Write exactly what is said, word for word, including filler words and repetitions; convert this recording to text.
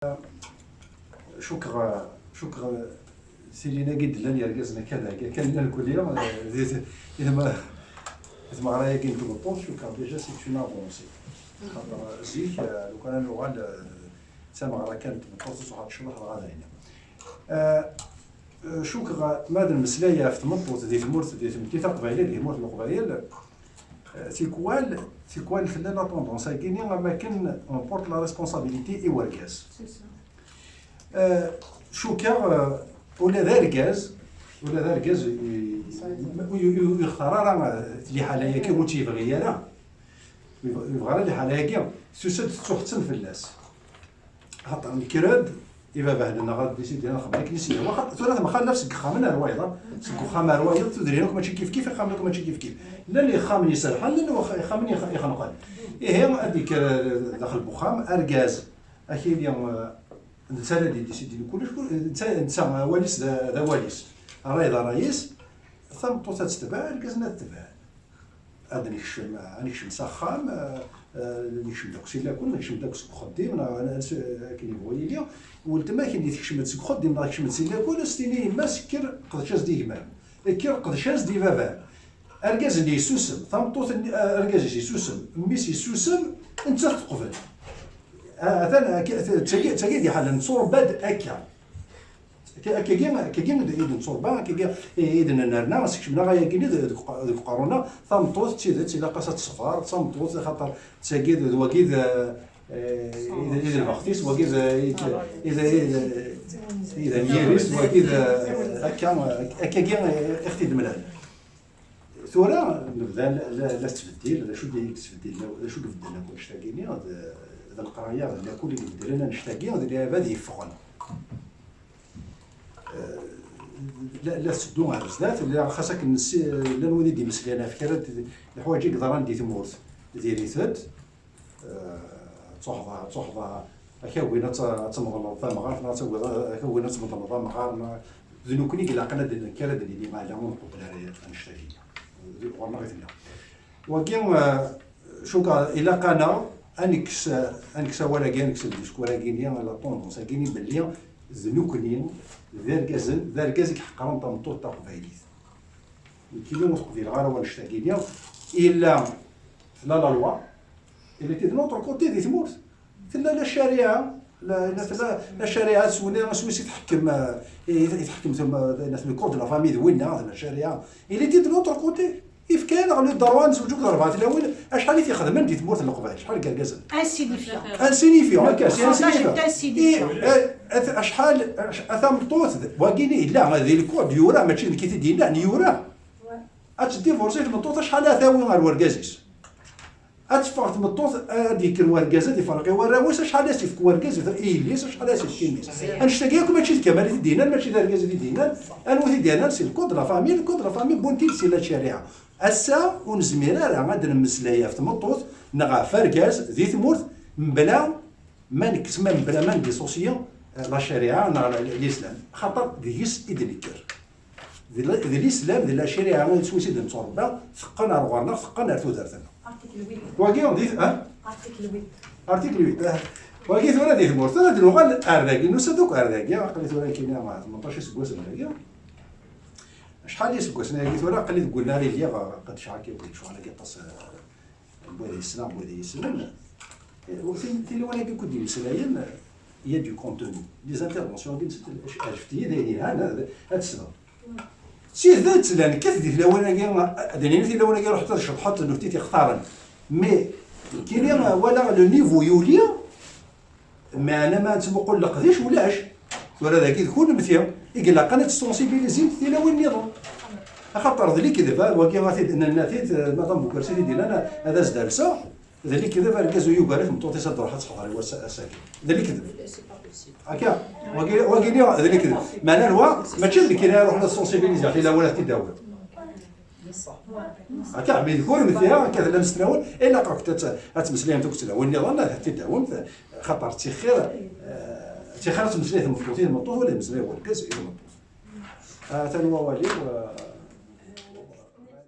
Cukkeɣ, cukkeɣ tilin-agi d-llan yergazen akka d akka, kan llan kulli, eh, di, di, di tma-, di tmeɣra-agi n tmeṭṭut, cukkeɣ déjà c'est une avancée. Xaṭer zik, eh, lukan ad nuɣal, eh, d tameɣra kan n tmeṭṭut, ur tecḍeḥ dɣa d ayen. Eh, eh, cukkeɣ ma d nmeslay ɣef tmeṭṭut di tmurt, di tmetti taqbaylit, di tmurt n Leqbayel, eh, tikwal, tikwal tella la tendance-agi-nni am akken on porte la responsabilité i wergaz. C'est ça. Eh, cukkeɣ, eh, ula d argaz, ula d argaz i- i- ur ur- ur yextar ara, eh, liḥala-agi, ur tt-yebɣi ara. Ur yebɣi ara liḥala-agi, tusa-d tettuḥettem fell-as. Xaṭer nekker-d, i baba-nneɣ ad d-isidi ad nxeddem akken i s-yehwa. Xaṭer tura temxallaf seg yexxamen ar wayeḍ, seg uxxam ar wayeḍ, tudrin akk mačči kif kif, ixxamen akk mačči kif kif. Llan ixxamen iserḥen, llan wax- ixxamen ix- ixenqen. Ihi ad d-yekker, eh, daxel n uxxam, argaz, ad k-yili, eh, netta ara d-yedisidi kullec, kul- netta, netta awal-is d d awal-is, ṛṛay d ṛṛay-is, tameṭṭut ad tetbeɛ, argaz ad t-tebɛen. Ad nekcem, ad nekcem s axxam, eh, eh, nekcem-d akk si lakul, nekcem-d akk seg uxeddim, neɣ s- akken yebɣu yili. Weltma-k-nni tekcem-d seg uxeddim neɣ tekcem-d si lakul, ad s-tini yemma-s kker qdec-as-d i gma-m, kker qdec-as-d i baba-m. Argaz-nni yessusem, tameṭṭut-nni, eh, argaz-is yessusem, mmi-s yessusem, nettat teqbel. Ah, atan, akka, d tagi, d tagi i d-iḥellen, netturebba-d akka. Akka- Akkagi, akkagi i d-netturebba, akkagi i d-nerna, sekcem-aɣ ayagi-nni deg deg uqerru-nneɣ, tameṭṭut d tidet ilaq-as ad teṣber, d tameṭṭut, axaṭer d tagi d d wagi d, eh, i d- i d lbext-is, wagi d i d- i d- i d- i d anyir-is, wagi d, eh, akka, akkagi i ɣ-t-id-mlan. Tura nebda la la tettbeddil, d acu i yettbeddil, d acu i ibeddlen akk annect-agi-nni, d d leqraya d lakul i ibeddlen annect-agi, d lɛibad yeffɣen. Eh, la la tetteddu ɣer zdat, la xas akken nessi- llan wid i d-imeslayen ɣef kra n leḥwayeǧ i yeḍran di tmurt, diri-tent, eh, d tuḥḍa, d tuḥḍa, ad k-awin ad t- ad tmeḍleḍ tamɣart, neɣ ad tawiḍ, ad k-awin ad tmeḍleḍ amɣar, neɣ d nekkni i ilaqen ad d- nekk ara d-nini, meɛna ur nqebbel ara annect-agi. Ɣur-neɣ i tella. Wagi, eh, cukkeɣ ilaq-aneɣ ad nekkes, ad nekkes awal-agi, ad nekkes discours-agi-nni, la tendance-agi-nni belli d nekkni, d irgazen, d argaz i iḥeqren tameṭṭut taqbaylit. Nekkini ur qbileɣ ara wannect-agi-nni. Illa tella la loi, il était de notre côté di tmurt. Tella la ccariɛa, la, la, tella la ccariɛa s win, s wis i tḥekkem, eh, i, i tḥekkem tem- le code de la famille d winna, tella ccariɛa. Il était de notre côté. Ifka-yaneɣ le droit ad nezweǧ akked rebɛa tlawin, acḥal i t-ixedmen di tmurt n Leqbayel, acḥal n yergazen? Insignifiant. Insignifiant, akka, c'est insignifiant. Insignifiant. Eh, eh, acḥal, ac- a tameṭṭut, wagini yella, di le code yura, mačči d nekk i t-id-yennan, yura. Ad teddivorsi tmeṭṭut, acḥal ad tawi ɣer wergaz-is? Ad teffeɣ tmeṭṭut, ad d-yekker wergaz, ad iferreq i warraw-is, acḥal ad as-yefk wergaz i yelli-s, acḥal ad as-yefk i mmi-s. Annect-agi akk mačči d Kamal i t-id-yennan, mačči d argaz i t-id-yennan, anwa i t-id-yennan? C'est le code de la famille, le code de la famille wwin-t-id si la ccariɛa. Ass-a, ur nezmir ara ad d-nemmeslay ɣef tmeṭṭut neɣ ɣef argaz di tmurt mebla ma nekkes, ma mebla ma ndissocie, eh, la ccariɛa neɣ la- l'islam, xaṭer deg-s i d-nekker. D la- d l'islam, d la ccariɛa s wis i d-netturebba, teqqen ar ɣur-neɣ, teqqen ar tudert-nneɣ. Article huit. Wagi, di, ha? Article huit. Article huit, ah. Wagi tura di tmurt, tura d-nuɣal ar dagi, nusa-d akk ar dagi, aql-i tura nekkini, ah, tmenṭac iseggasen dagi. Acḥal iseggasen-agi tura, aql-i deg unnar i lliɣ, qeddceɣ akka, lecɣal-agi aṭas, eh, n wid yessneɣ, n wid yessnen. Eh, tin- tilawin-agi akk d-imeslayen, il y a du contenu. Les interventions-agi, ad jeft-iyi d ayen yelhan, ad ad tesbeɣ. D tidet, la nekkat di tilawin-agi, ad d-nini tilawin-agi ruḥent ad ceḍḥent, nutni t-ixtaren. Mais, kini, walaɣ le niveau yuli, meɛna ma nettmuqul leqdic, ulac. Tura dagi d kunemti i ilaqen ad tessensibilizimt tilawin nniḍen. Axaṭer d lekdeb, ah, wagi ad t-id-, nenna-t-id, eh, Madame Bukersi t-id-yennan, ad as-d-alseɣ, d lekdeb argaz ur yugar i tmeṭṭut-is ad d-truḥ ad teḥḍer i wass ass-agi. D lekdeb. Akka, wagi, wagi d lekdeb. Meɛna lwa, mačči d nekkini ara ruḥen ad sensibiliziɣ tilawin ad t-id-awiɣ. Akka, mais d kunemti, akka tellam s tlawin, ilaq akk ad t- ad tmeslayemt akked tlawin nniḍen, ad t-id-tawimt, xaṭer ttixir, eh, ttixir ad tmeslay tmeṭṭut i tmeṭṭut, wala yemmeslay wergaz i tmeṭṭut. Atan wawal-iw, eh,